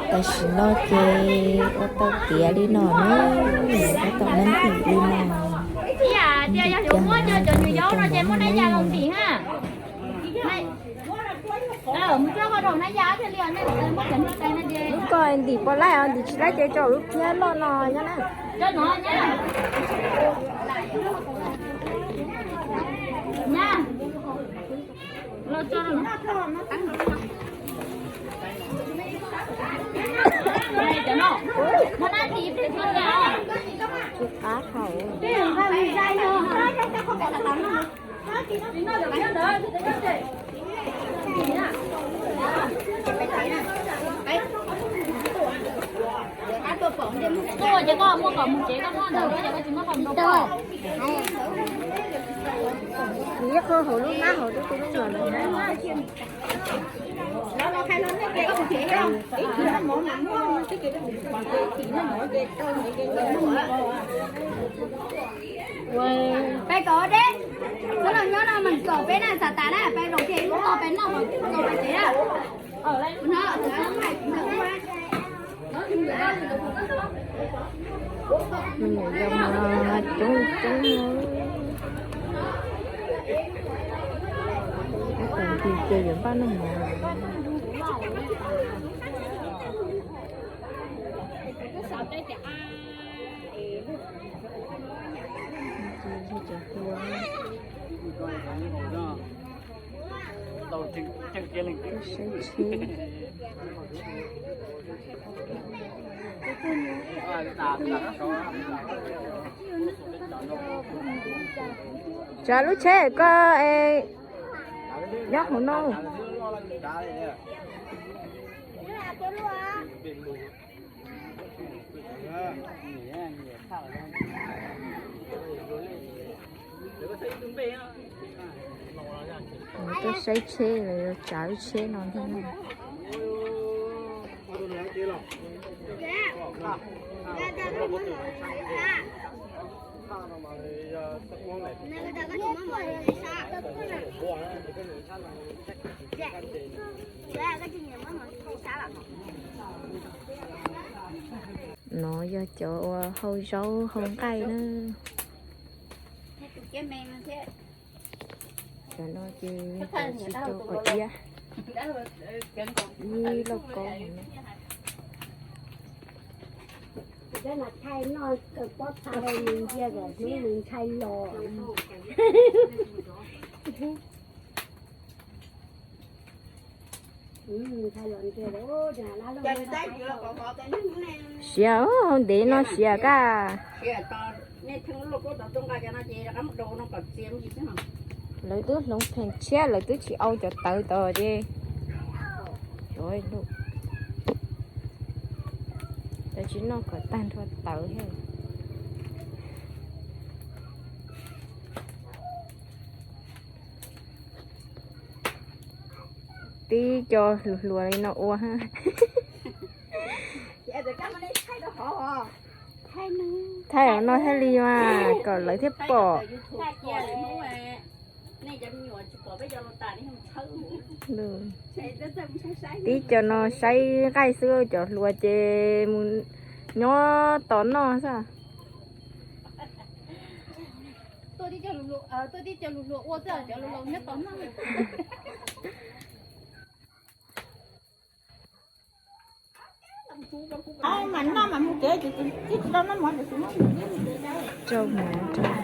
Tam sim no ces ua tau tiav li no na, ua tau nab ntim li no. Ntim tiav hauv no ces muab rau mov noj na. Lub ko ntim puas laij os, ntim tsis laij ces tso lub phiab loj no nyob na. Tsis qab hau. Ces koj muaj kom mus tsev koj muab ntawd, koj tsis muab kom mus rau koj. Ib qho hauv lub hnab hauv rau tus lub no. Peb kom deb, koj los nyob no mas kom peb na, xav tas na, peb zaum kiag ib lub no peb noj kom peb tsev na. Me nyuam yaus mas coob coob no. Ib tag kis ces yuav npaj noj mov. Saib tsheb. Tsav lub tsheb ko es nyob hauv no. Tuaj saib tsheb los yuav tsav lub tsheb no thiab na. No yog cov uas hau zaub hau nqaij na. Cov no ces tsis tau kom iab, ib lauj kaub no. Siav, hau ntev no siav kaj. Lawv twb hloov pheem tshiab, lawv twb tsis au cov tawv tod ces. Cov tsis noj kom tag nrho tawv thiab. Tib co hluas hluas li no ua. Thaij hauv no thiaj li mas kom lawv thiaj pom. Tib co no saib nqaij xwb, cov hluas ces mus nyob tos noj xwb. Rau mov rau.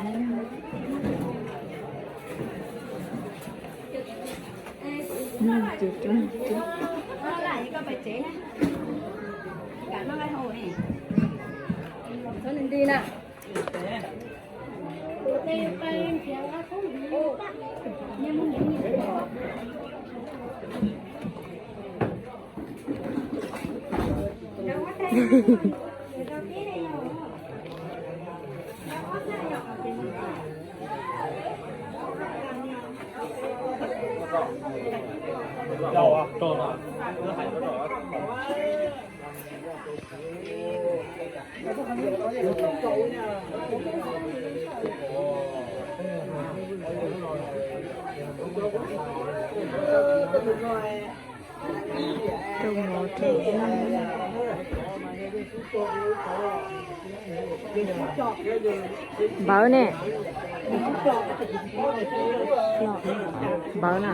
Rau mov rau. Npawv ne. Npawv na.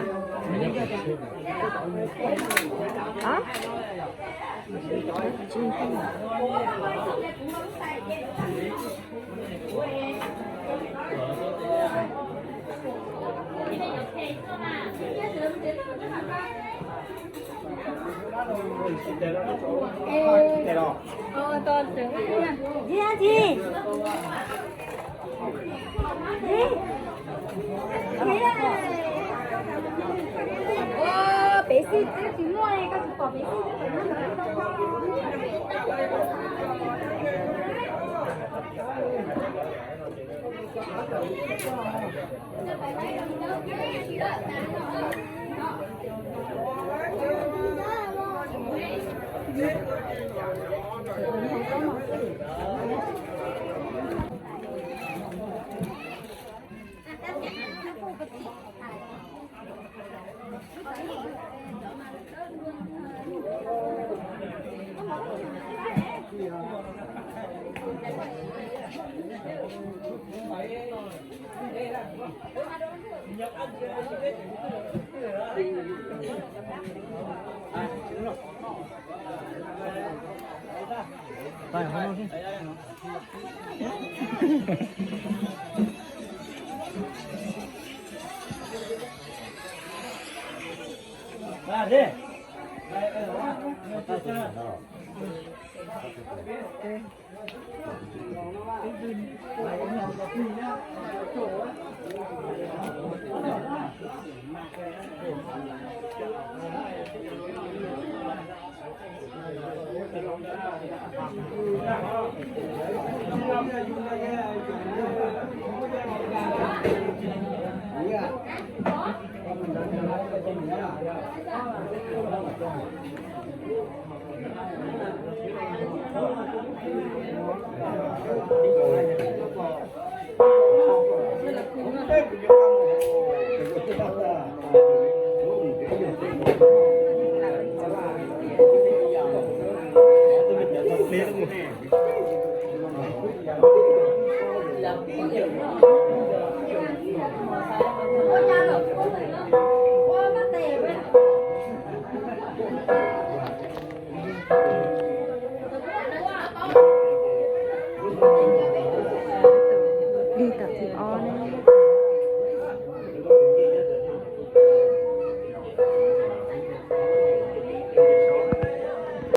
Li tom thib ob ne.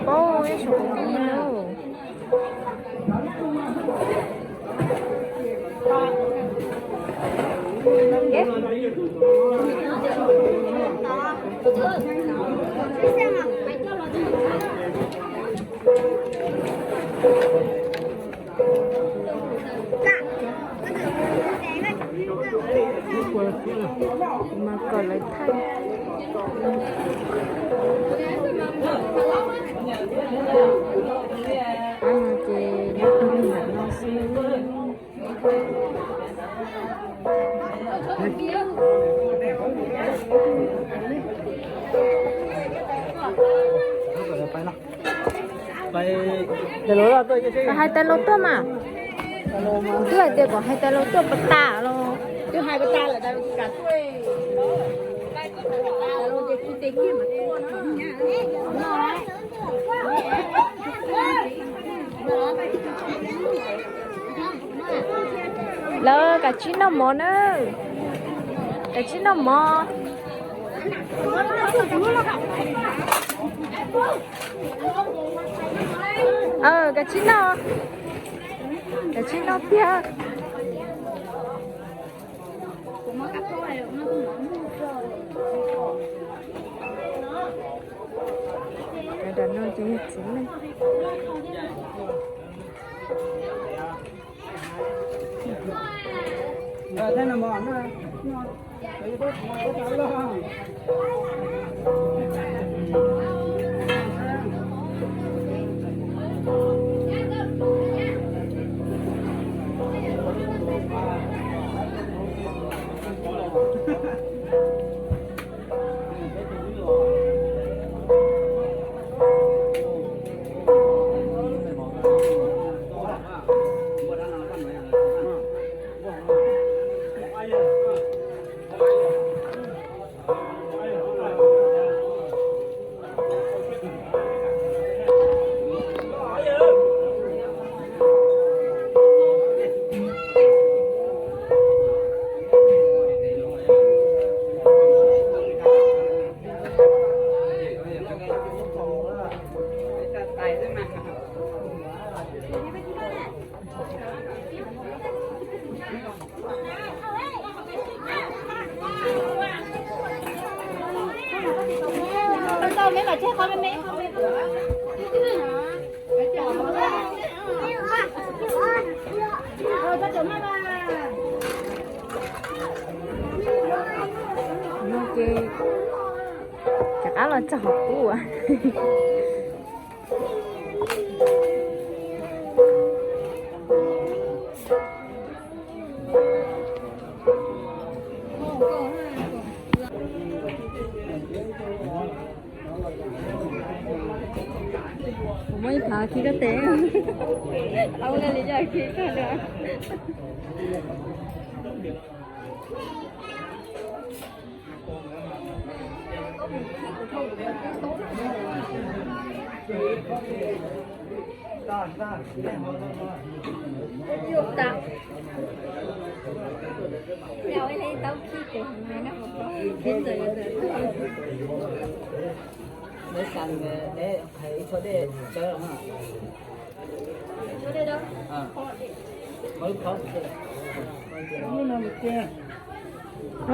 Paub ib suav qhov no. Mas kom lawv thaij. Ces nyob rau ntawm no xwb. Hais tas los tuaj mas. Twb hais tias kom hais tas los tuaj pas tas los. Twb hais pas tas lawm tas los kav tuaj. Lawv kav tsij noj mov na. Kav tsij noj mov. Kav tsij noj. Kav tsij noj tiag. Cov no ces yog txiv neej. Ces rov qab los txog hauv qub. Kuv muaj ib phav khi koj tes. Au, li coj khi koj dua.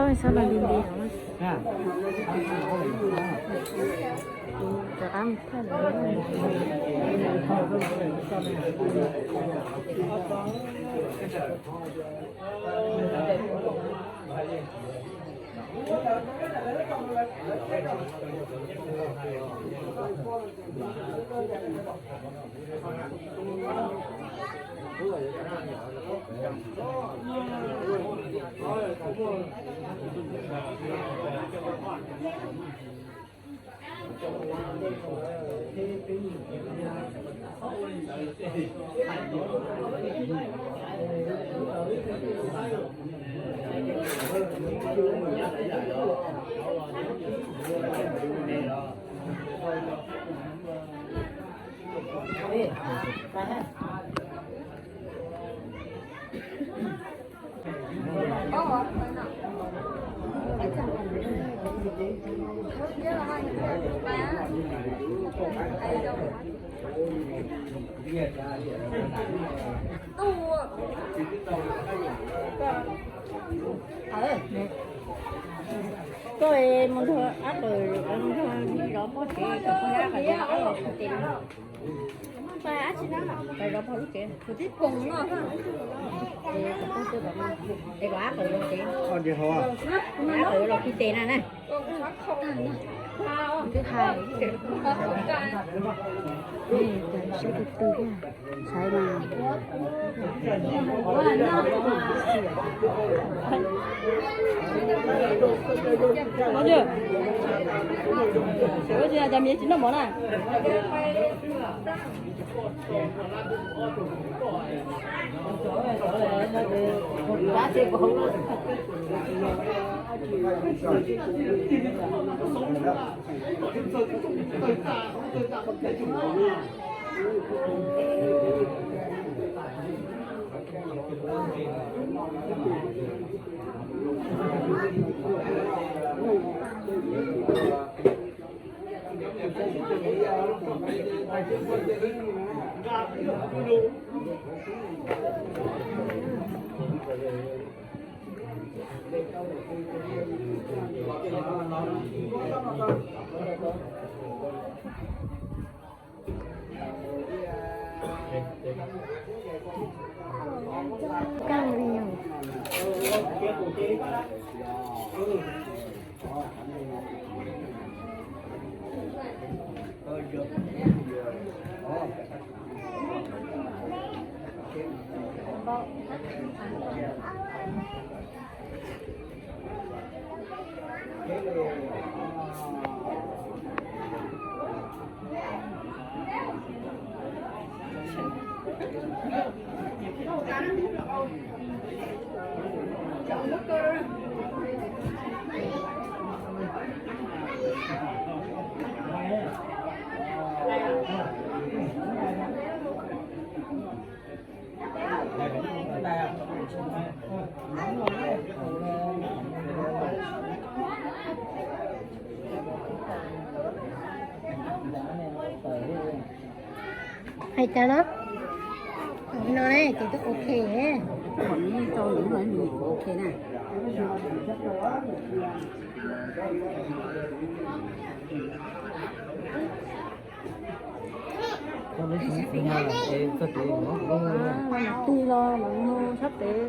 Oj, xav los li li. Koj mus nrog ab tawm, nrog zov pog tsev, kom pog ab los tes no. Zov pog lub tsev, kuv tib poom no. Es kom ab tawm zov tsev, ab tawm los khi tes na na. Twb hais, saib tus twg thiab, saib mas. Ua cas cov miv tsis noj mov na? Hais cas no? No ne ces twb ok. Rau nws no nws ok na. Tig los los mus sab pem.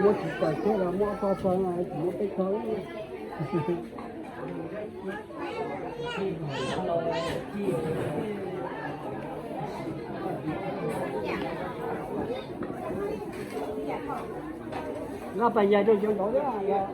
Muab tsis tawm thiab los muab ob tog tso, tsis muab peb tog. Nqa pas yaig rau cov nkaud thiab.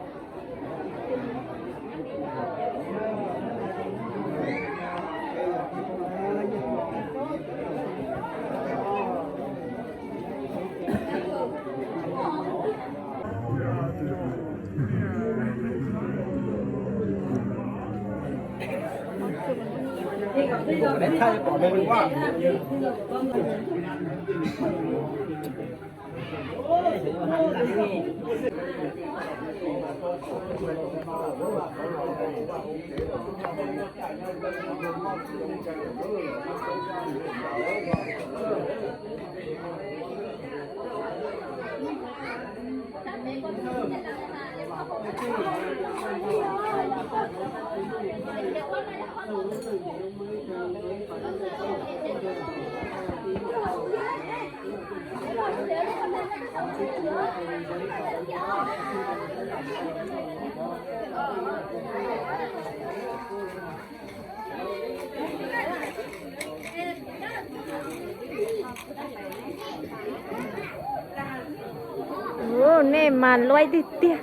Ua, nej mas luaj tiag tiag.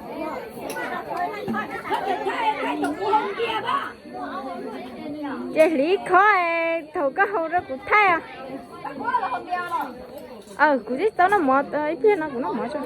Ces hliv khob, thaum koj haus rau kuv thaij. Kuv twb tau noj mov, ib pliag no kuv noj mov tso.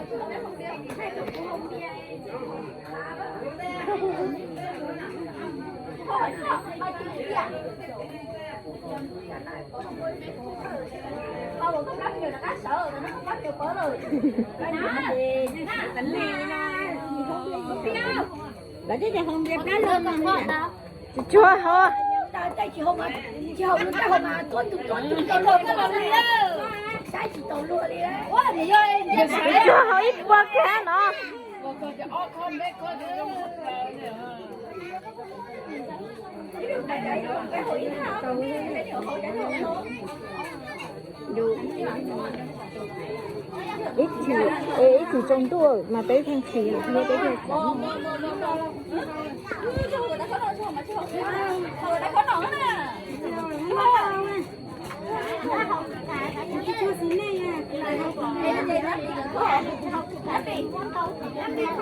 Tsuag hau. Tsuag hau ib puas kiag no. Ib chim, ib chim tsaus ntuj mas peb thiaj nqhis, peb thiaj.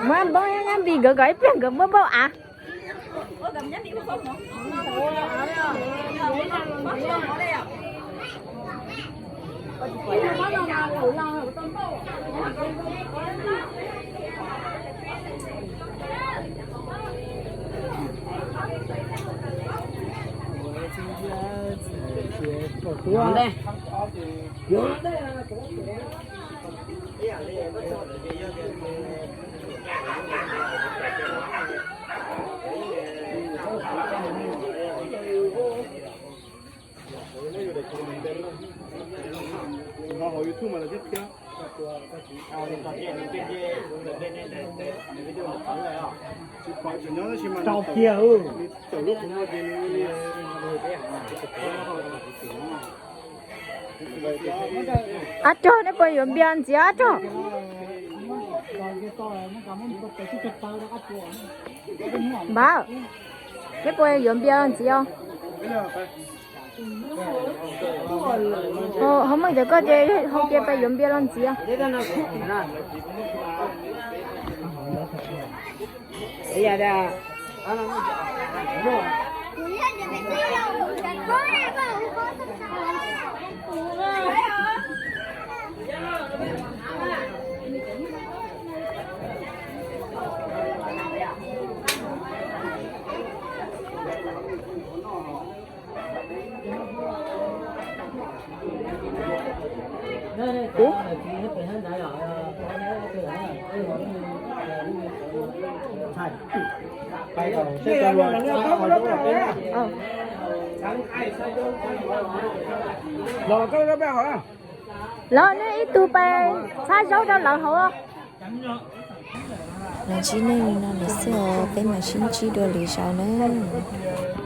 Muab npauj nyob npis nkawd kom ib pliag nkawd muab npauj av. Rau kiag. Ab rog, neb puas yuav npias ntxiv ab rog? Npawg, neb puas yuav npias ntxiv os? Ho muaj cov koj ces hau kiag pais yuav npias los ntxiv. Los nej ib tug pais txhab zaub rau lawv hauv. Los ntsib nej li no lawm xwb os, peb mam sib ntsib dua lwm zaus nawb.